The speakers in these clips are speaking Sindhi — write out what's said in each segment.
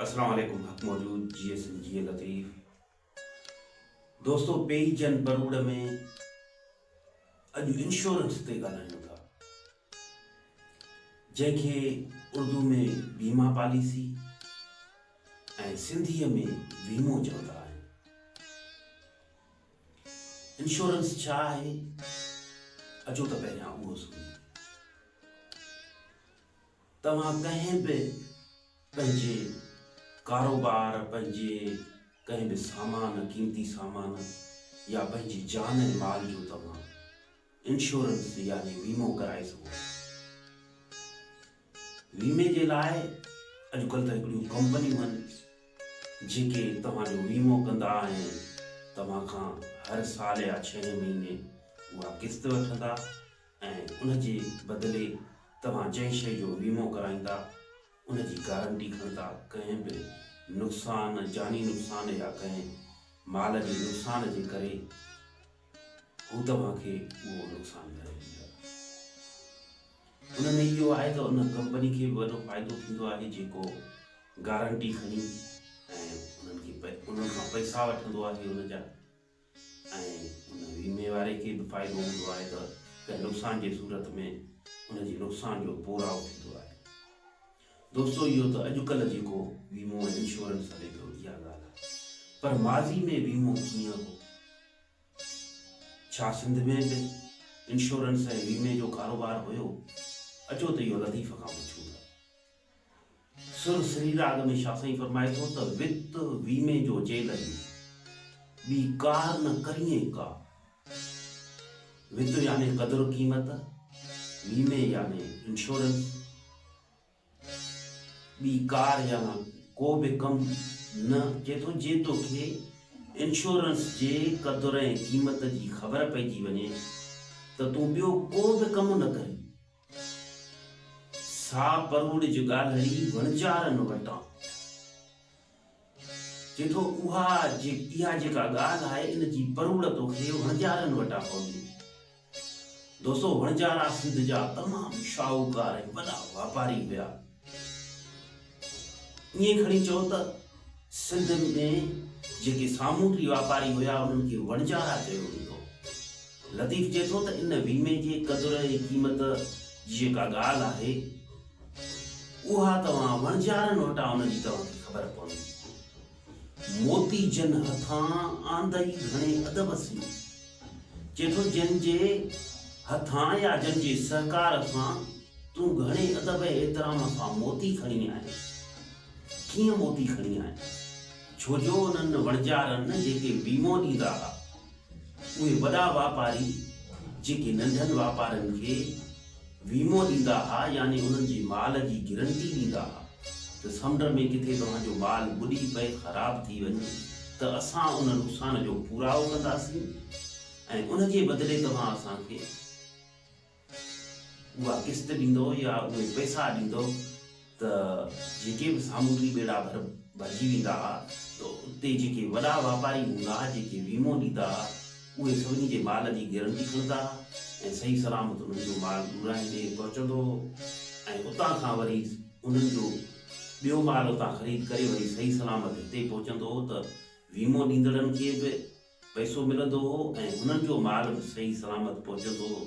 اسلام عليڪم حق موجود جيئي سنڌ جيئي لطيف دوستو پيجن پروڙ ۾ اڄ انشورنس تي ڳالهايون ٿا جنهن کي اردو ۾ بيما پاليسي ۽ سنڌيء ۾ ويمو چوندا آهن. انشورنس ڇا آهي؟ اچو ته پهريان اهو سمجهون. توهان ڪنهن به پنهنجي ڪاروبار، پنهنجي ڪنهن به سامان، قيمتي سامان يا پنهنجي جان ۽ مال جو توهان انشورنس يعني ويمو ڪرائي سگهو ٿا. ويمي جي لاء اڄڪلهه ته هڪڙيون ڪمپنيون آهن جيڪي توهان جو ويمو ڪندا ۽ توهان کان هر سال يا ڇهين مهيني اها قسط وٺندا ۽ ان جي بدلي توهان جنهن شيء جو ويمو ڪرائيندا ان جي گارنٽي کڻندا ڪنهن به نقصان جاني نقصان يا ڪنهن مال جي نقصان جي ڪري هو توهان کي اهو نقصان ڀري ڏيندا. ان ۾ اهو آهي ته ان ڪمپني کي به وڏو فائدو ٿيندو آهي جيڪو گارنٽي کڻي ۽ انهن کي انهن کان پئسا وٺندو آهي ان جا ۽ ان ويمي واري کي به فائدو هوندو آهي ته ڪنهن نقصان جي صورت ۾ ان جي نقصان جو پورائو ٿيندو آهي. دوستو اهو ته اڄڪلهه جيڪو ويمو ۽ انشورنس هلي پيو اها ڳالهه آهي پر ماضي ۾ ويمو ڪيئن هو؟ ڇا سنڌ ۾ به انشورنس ۽ ويمي جو ڪاروبار هيو؟ اچو ته اهو لطيف کان پڇون ٿا. سر سري راڳ ۾ شاهه سائين فرمائي ٿو ته وت ويمي جو جيلهي، ٻي ڪار نه ڪريين ڪا. وت يعني قدر قيمت، ويمي يعني انشورنس. ٻي ڪار يا ڪو به ڪم نه چئي ٿو جي توکي انشورنس جي قدر ۽ قيمت جي خبر پئجي وڃي ته تون ٻيو ڪو به ڪم نه ڪرين. سا پروڙج ڳالهڙي وڻجارن وٽان. چئي ٿو اها اها جيڪا ڳالهه آهي ان جي پروڙ توکي وڻجارن وٽان پوندي. دوستو وڻجارا سنڌ جا تمام شاهوڪار ۽ وڏا واپاري هيا. ائين کڻي چئو ته سنڌ ۾ جيڪي سامونڊي واپاري هيا انهن کي وڻجارا چيو ويندو هو. لطيف چئي ٿو ته ان ويمي جي قدر ۽ قيمت جي جيڪا ڳالهه آهي اها توهان وڻجارن وٽان ان جي توهان کي خبر پوندي. موتي جن هٿان آندئي گهڻي ادب سين. چئي ٿو جن جي هٿان يا جن جي سهڪار سان تون گهڻي ادب ۽ احترام سان موتي کڻي آئين. ڪيئن موتي کڻي آئين؟ ڇو جو انهن وڻجارن جيڪي ويمو ڏيندا ها. اهي وڏا واپاري جيڪي ننڍن واپارين کي ويمو ڏيندا ها يعني انهن جي مال جي گرنٽي ڏيندا ها ته سمنڊ ۾ ڪٿي توهان جو مال ٻڏي پئي خراب ٿي وڃي ته اسان ان نقصان جو پورائو ڪنداسين ۽ ان جي بدلي توهان اسان کي اها قسط ڏيندو يا اهي پئسا ڏيندو ته جيڪي به سامونڊي ٻيڙا ڀر ڀرجي ويندا ها ته اتي جيڪي وڏا واپاري هوندا ها جيڪي ويمو ڏيندا ها اهي سڀني جي مال جي گيرنٽي کڻندا ها ۽ صحيح سلامت انهن جو مال ڏورانهين ڏيهه پهچندو هو ۽ اتان کان وري انهن جو ٻيو مال اتان خريد ڪري وري صحيح سلامت هتي پهچندو هو ته ويمو ڏيندڙن کي به پئسو ملندو هو ۽ هنن جو مال به صحيح سلامت پهچندو هو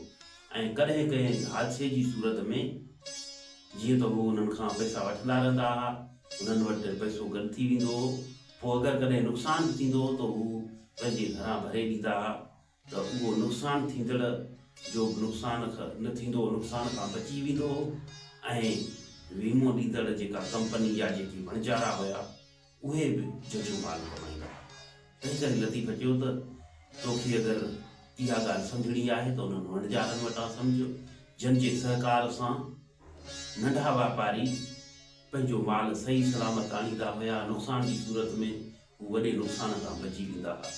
۽ ڪڏهن ڪنهن حادثي جي صورت ۾ جيئن ته هو انهن کان پئسا وٺندا رهندا ها، انهن وٽ پئسو گڏ ٿي ويندو هو، پوء اگر ڪڏهن نقصان به ٿيندو هو ته هو پنهنجي گهران ڀري ڏيندا ها ته اهو نقصان ٿيندڙ جو به نقصان نه ٿيندو هو، نقصان کان بچي ويندو هو ۽ ويمو ڏيندڙ جيڪا ڪمپني يا جيڪي وڻجارا هيا، اهي به ججهو مال ڪمائيندا ها. تنهنڪري لطيف چيو ته، توکي اگر اها ڳالهه سمجهڻي آهي ته انهن وڻجارن وٽان سمجهه، جن جي سهڪار سان ننڍا واپاري پنهنجو مال صحيح سلامت آڻيندا هيا، نقصان جي صورت ۾ هو وڏي نقصان کان بچي ويندا ها.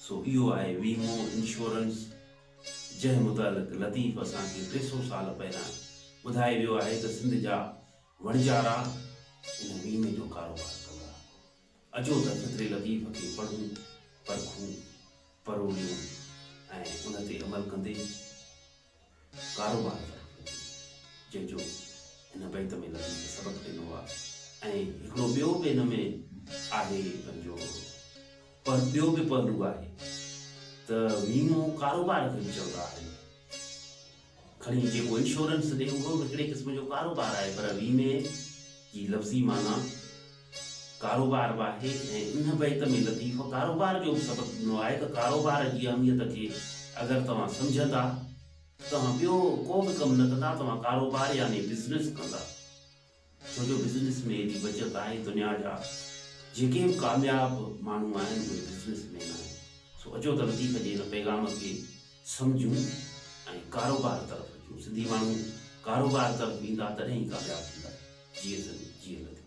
سو اهو آهي ويمو، انشورنس، جنهن متعلق لطيف اسان کي 300 سال پهريان ٻڌائي ويو آهي ته سنڌ جا وڻجارا ان ويمي جو ڪاروبار ڪندا. اچو ته فطري لطيف کي پڙهون، پرکون، پروڙيون ۽ ان تي عمل ڪندي ڪاروبار طرف وڌون، جنهن جو هن بيت ۾ لطيف سبق ڏنو آهي. ۽ هڪڙو ٻيو به ان ۾ آهي پنهنجو پر ٻيو به پهلو آهي ته ويمو ڪاروبار کي به چوندا آهن. کڻي جيڪو انشورنس ڏي اهو به هڪڙي قسم جو ڪاروبار آهي پر ويمي جي لفظي معنيٰ ڪاروبار به آهي ۽ ان بيت ۾ لطيف ڪاروبار جو به سبق ڏنو آهي ته ڪاروبار جي اهميت کي اگر توهان سمجهندا ته توهان ٻيو ڪو به ڪم نه ڪندا توهان ڪاروبار يعني بزنس ڪندا. ڇو جو بزنس ۾ ايڏي بچت آهي دنيا جا جيڪي به ڪامياب ماڻهو آهن اهي بزنس مين آهن سو اچو ته لطيف جي هن پيغام کي سمجهون ۽ ڪاروبار طرف اچون سنڌي ماڻهو ڪاروبار طرف ويندا تڏهن ئي ڪامياب ٿيندا جيئي سنڌ جيئي لطيف.